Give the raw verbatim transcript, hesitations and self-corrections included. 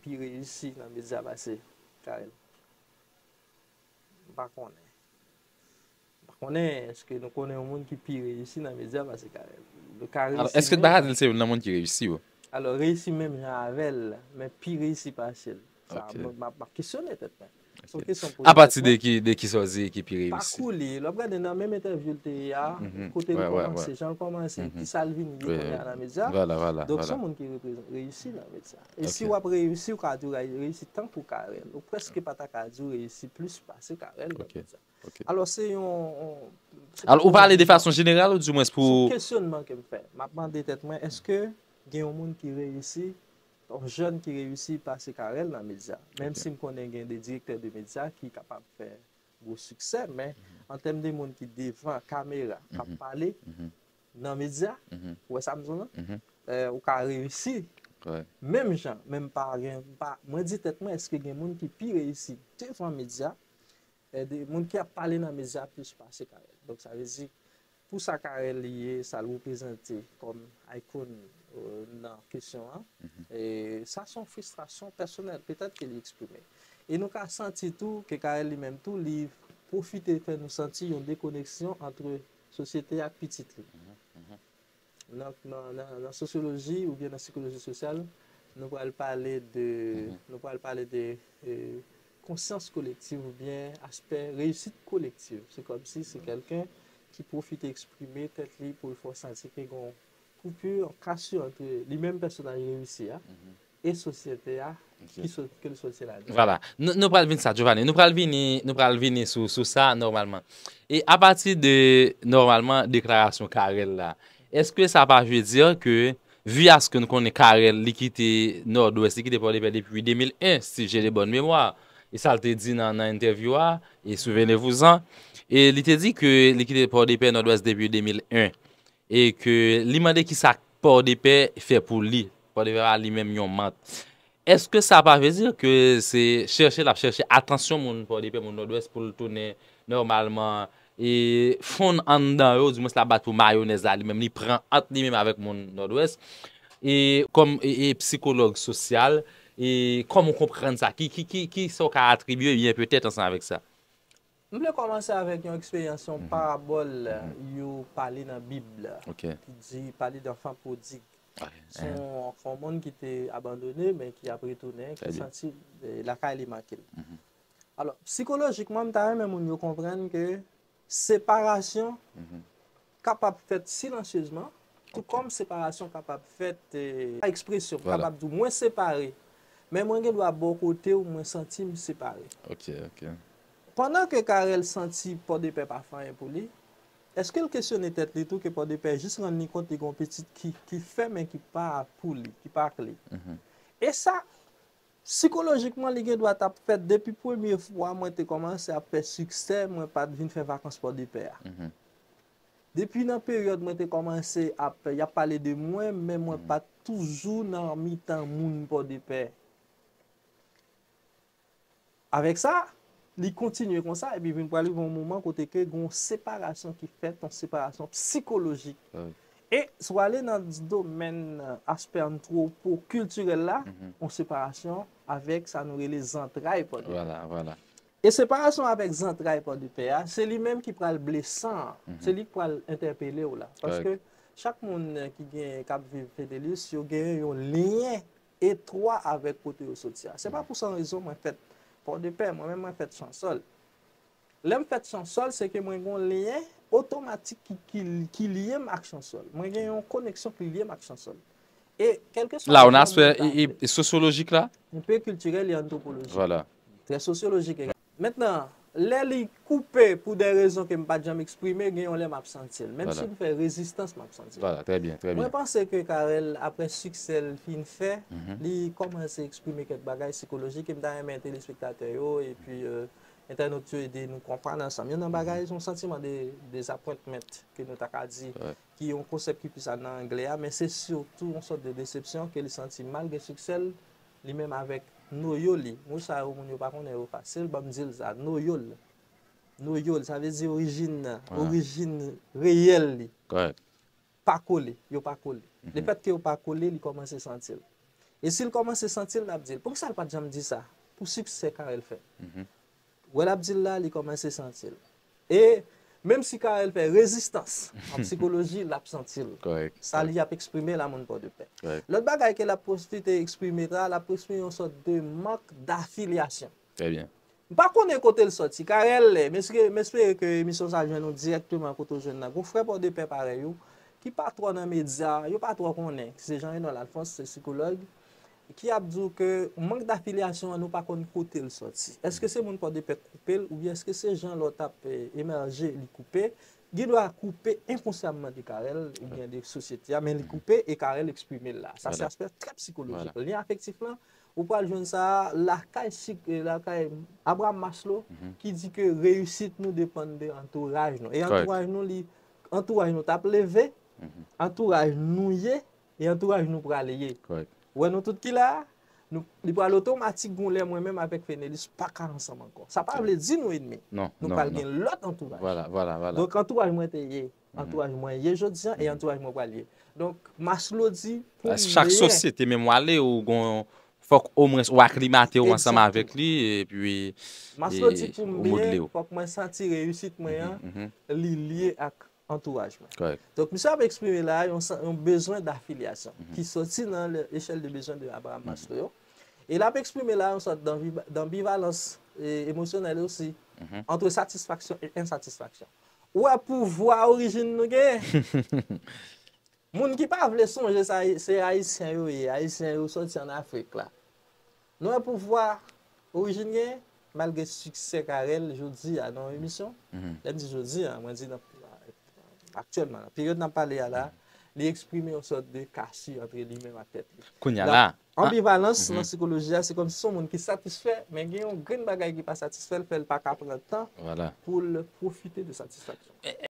pi reyisi nan medya pase Carel? M pa konnen. M pa konnen, èske nou konnen yon moun ki pi reyisi nan medya pase Carel? Nou ka reyisi menm jan. Alò, èske n ta ka di l se youn nan moun ki reyisi yo? Alò, reyisi menm jan avè l, men pi reyisi pase l. Sa, m ap kesyone tèt mwen. Se yon kesyon pou nou. Apati de ki, de ki sa w di ki pi reyisi? Pakou li, lè w ap gade nan menm entèvyou l te ye a, kote l kòmanse, jan l kòmanse, ki sa l vin ye kounye a nan medya. Donk, se yon moun ki reprezan-, reyisi nan medya. E si w ap reyisi, w ka di w reyisi tankou Carel. Ou prèske pa ta ka di w reyisi plis pase Carel nan medya. Alò, se yon, yon, se yon... Alò, ou pale de fason jeneral ou di mwens pou... Se yon kesyonman ke m fè. M ap mande tèt mwen, èske gen yon moun ki reyisi, yon jèn ki reyisi pase Carel nan medya? Menm si m konnen gen de direktè de medya ki kapab fè gwo siksè, men an tèm de moun ki devan kamera, k ap pale nan medya, ou wè sa m di w lan? Eh, ou ka reyisi menm jan, men m pa gen, m pa, mwen di tèt mwen, èske gen moun ki pi reyisi devan medya, eh, de moun ki ap pale nan medya plis pase Carel? Donk, sa vle di, pou sa Carel li ye, sa l reprezante kòm icon, eh, nan kesyon an, e sa se yon fristrasyon pèsonèl, petèt ke li eksprime. E nou ka santi tou ke Carel li menm tou, li pwofite fè nou santi yon dekoneksyon ant sosyete ak pitit li. Nan, nan, nan, nan sosyoloji oubyen nan sikoloji sosyal, nou pral pale de, nou pral pale de, eh, konsyans kolektiv oubyen aspè reyisit kolektiv. Se kòmsi se kèlken ki pwofite eksprime tèt li pou l fè w santi ke gen yon koupi, yon kasi ant li menm pèsonaj reyisi a, e sosyete a ki sot-, ke l soti ladan. Vwala. Nou, nou pral vin sa, Giovanni. Nou pral vini, nou pral vini sou, sou sa nòmalman. E apati de, nòmalman, deklarasyon Carel la, èske sa pa vle di ke, vi aske nou konnen Carel, li kite Nòdwès, li kite Pòdepè depi de mil en, si j'ai de bonne mémoire, e sa l te di nan, nan entèvyou a, e souvenez-vous-en, e li te di ke li kite Pòdepè, Nòdwès depi de mil en, e ke li mande ki sa Pòdepè fè pou li. Pòdepè pa li menm yon mant. Èske sa pa vle di ke se chèche l ap chèche atansyon moun Pòdepè, moun Nòdwès pou l tounen nòmalman e fonn anndan yo, dimwens l ap bat pou mayonèz la li menm, li pran ant li menm avèk moun Nòdwès. E kòm e, e sikològ sosyal, e kòman w konprann sa? Ki, ki, ki, ki sa w ka atribye byen petèt ansanm avèk sa? M vle kòmanse avèk yon eksperyans, yon parabòl yo pale nan Bib la, ki di, pale de anfan pwodig. Se yon, yon moun ki te abandone, men ki ap retounen, ki santi, eh, lakay li manke l. Alò, sikolojikman, m ta renmen moun yo konprann ke separasyon kapab fèt silansyezman, tou kòm separasyon kapab fèt, eh, pa ekspresyon. M kapab di w, mwen separe, men mwen gen dwa bò kote w, mwen santi m separe. Ok, ok. Pandan ke Carel santi Pòdepè pa fè anyen pou li, èske l kesyone tèt li tou ke Pòdepè jis rann li kont li gen yon pitit ki, ki fè men ki pa pou li, ki pa ak li? E sa, sikolojikman, li gen dwa t ap fèt depi premye fwa mwen te kòmanse ap fè siksè, mwen pa t vin fè vakans Pòdepè a. Depi nan peryòd mwen te kòmanse ap, y ap pale de mwen, men mwen pa t toujou nan mitan moun Pòdepè. Avèk sa, li kontinye konsa, epi vin pral rive yon moman kote ke gen yon separasyon ki fèt, yon separasyon sikolojik. E si w ale nan domèn, aspè antwopo-kiltirèl la, yon separasyon avèk sa nou rele zantray Pòdepè. Vwala, vwala. E separasyon avèk zantray Pòdepè a, se li menm ki pral blesan an. Se li ki pral entèpele w la. Paske chak moun ki gen, k ap viv Fédélis, yo genyen yon lyen etwa avèk kote yo soti a. Se pa pou san rezon mwen fèt Pòdepè, mwen menm mwen fèt Chansòl. Lè m fèt Chansòl, se ke mwen gen yon lyen otomatik ki, ki, ki lye m ak Chansòl. Mwen gen yon koneksyon ki lye m ak Chansòl. E kèlkeswa... La, yon aspè e, e, e sosyolojik la? Un peu culturel et anthropologique. Vwala. Très sociologique également. Mentnan, lè li koupe pou de rezon ke m pa t janm eksprime, gen yon lè m ap santi l. Menm si m fè rezistans, m ap santi l. Vwala, trè byen, trè byen. Mwen panse ke Carel, apre siksè l fin fè, li kòmanse eksprime kèk bagay sikolojik, e m ta renmen telespektatè yo, epi, euh, entènot yo ede nou konprann ansanm. Youn nan bagay, se yon santiman de dezapwentment, ke nou ta ka di, ki yon konsèp ki plis nan anglè a, men se sitou yon sòt de desepsyon ke li santi malgre siksè l, li menm avèk noyo li. Mo sa yo, moun yo pa konnen yo fasil, ban m di l sa, noyo l. Noyo l, sa vle di orijin, orijin reyèl li. Pa kole, yo pa kole. Lefètke yo pa kole, li kòmanse santi l. E si l kòmanse santi l, l ap di l. Poukisa l pa t janm di sa? Pou siksè Carel fè. Ou wè l ap di l la, li kòmanse santi l. E menm si Carel fè rezistans an psikoloji, l ap santi l. Sa li ap eksprime la, moun Pòdepè. Lòt bagay ke l ap pwofite eksprime la, l ap eksprime yon sòt de mank dafilyasyon. M pa konnen kote l sòti. Carel, m espere, m espere ke emisyon sa jwenn ou dirèkteman kote w jwenn nan. Gon frè Pòdepè parèy ou, ki pa twò nan medya, yo pa twò konnen. Se Jean Renold Alphonse, se sikològ, ki ap di w ke mank dafilyasyon an, nou pa konn kote l sòti. Èske se moun Pòdepè k koupe l, oubyen èske se jan lè w t ap, eh, emèje, li koupe? Gen dwa koupe enkonsyamman de Carel oubyen de sosyete a, men li koupe e Carel eksprime l la. Sa se aspè trè psikolojik. Lyen afektif lan, ou pral jwenn sa lakay, eh, lakay Abraham Maslow, ki di ke reyisit nou depann de antouraj nou. E antouraj nou, li, antouraj nou t ap leve, antouraj nou ye, e antouraj nou prale ye. Ou wè nou tout ki la a, nou, li pral otomatik gon lè mwen menm avèk Fenelis pa ka ansanm ankò. Sa pa vle di nou enmi. Nou pral gen lòt antouraj. Donk antouraj mwen te ye, antouraj mwen ye jodi a, e antouraj mwen pral ye. Donk Maslow di pou mwen, chak sosyete menm w ale, ou gon, fòk omwens ou aklimate w ansanm avèk li, epi Maslow di pou mwen, fòk mwen santi reyisit mwen an, li lye ak antouraj mwen. Donk misye ap eksprime la yon, yon bezwen dafilyasyon ki sòti nan echèl de bezwen de Abraham Maslow yo. E l ap eksprime la yon sòt danbivalans, eh, emosyonèl osi, ant satisfaksyon e ensatisfaksyon. Ou wè pouvwa orijin nou genyen? Moun ki pa vle sonje sa, se Ayisyen yo ye. Ayisyen yo sòti ann Afrik la. Nou wè pouvwa orijin genyen, malgre siksè Carel jodi a nan yon emisyon. Lè m di jodi a, mwen di nan, aktyèlman, nan peryòd n ap pale a la, li eksprime yon sòt de kasi antre li menm ak tèt li. Kounye a la, anbivalans nan sikoloji a, se kòmsi se yon moun ki satisfè, men gen yon grenn bagay ki pa satisfè l, fè l pa ka pran tan pou l pwofite de satisfaksyon.